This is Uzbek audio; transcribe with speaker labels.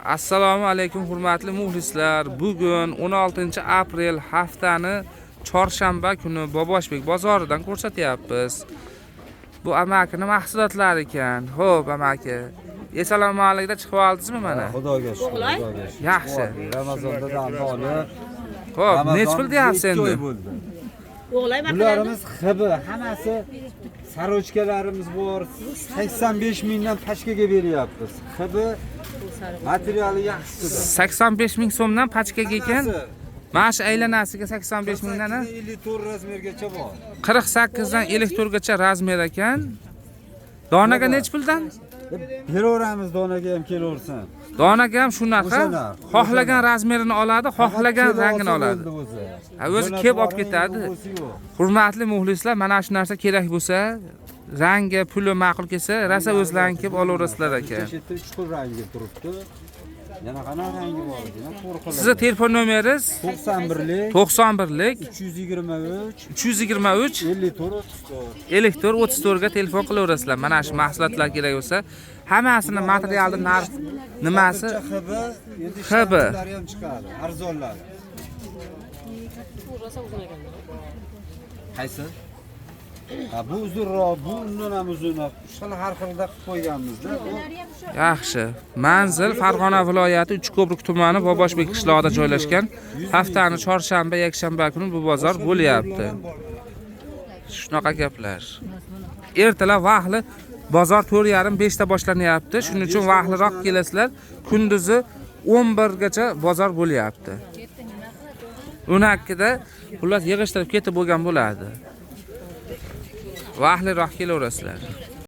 Speaker 1: Assalomu alaykum, hurmatli muxlislar. Bugun 16 aprel, haftani chorshanba kuni Boboshbek bozoridan ko'rsatyapmiz. Bu amakini mahsulotlari ekan. Xo'p, amaki. Eson-omonlikda chiqib oldingizmi mana?
Speaker 2: Xudoga shukur, Xudoga shukur.
Speaker 1: Yaxshi.
Speaker 2: Ramazonda dam olib.
Speaker 1: Xo'p, nechi pul deyapsiz
Speaker 2: ikki
Speaker 1: endi?
Speaker 2: Oy bo'ldi.
Speaker 3: O'g'lay.
Speaker 2: Bularimiz ХБ, hammasi сорочка larimiz bor. 85 mingdan pachkaga beryapmiz. ХБ, materiali yaxshisidir.
Speaker 1: 85 ming so'mdan pachkaga ekan.
Speaker 2: Hammasi.
Speaker 1: Mana shu aylanasiga 85 mingdan, a?
Speaker 2: 54 razmergacha bor.
Speaker 1: 48 dan 54 gacha razmer ekan. Donaga nechi puldan?
Speaker 2: Beraveramiz, donaga ham kelaversin.
Speaker 1: Donaga ham shu narx.
Speaker 2: O'sha narx.
Speaker 1: Xohlagan razmerini oladi, xohlagan
Speaker 2: Kelib
Speaker 1: rangini
Speaker 2: olsa
Speaker 1: oladi.
Speaker 2: bo'ldi o'zi.
Speaker 1: Ha, o'zi
Speaker 2: Jo'natib
Speaker 1: kelib olib
Speaker 2: yuboring,
Speaker 1: ketadi.
Speaker 2: o'zi yo'q.
Speaker 1: Hurmatli muxlislar, mana shu narsa kerak bo'lsa, rangi, puli ma'qul kelsa, rosa o'zlaring kelib olaverasizlar aka.
Speaker 2: Shu yerda uch xil rangi turibdi. Yana qanaqa rangi bor edi? To'rt xil.
Speaker 1: Sizni telefon nomeringiz?
Speaker 2: 91lik
Speaker 1: 91lik
Speaker 2: 323
Speaker 1: 323
Speaker 2: 54 34.
Speaker 1: 54 34 ga telefon qilaverasizlar. Mana shu mahsulotlar kerak bo'lsa, hammasini materialni narx nimasi.
Speaker 2: ХБ, endi
Speaker 1: ХБ.
Speaker 2: shtamplari ham chiqadi, arzonlari. Qaysi? Ha, bu uzunroq, bu undan ham uzunroq. Uch xil, har xilda qilib qo'yganmiz-da. Bu
Speaker 1: Yaxshi. Manzil Farg'ona viloyati Uchko'prik tumani, Boboshbek qishlog'ida joylashgan. Haftani chorshanba, yakshanba kuni bu bozor bo'lyapti. Shunaqa gaplar. Ertalab vaqtli bozor 4:30, 5 ta boshlanyapti. Shuning uchun vaqtliroq kelasizlar. Kunduzi 11 gacha bozor bo'lyapti. 12 da xullas yig'ishtirib ketib bo'lgan bo'ladi. Vaqtliroq kelaverasizlar.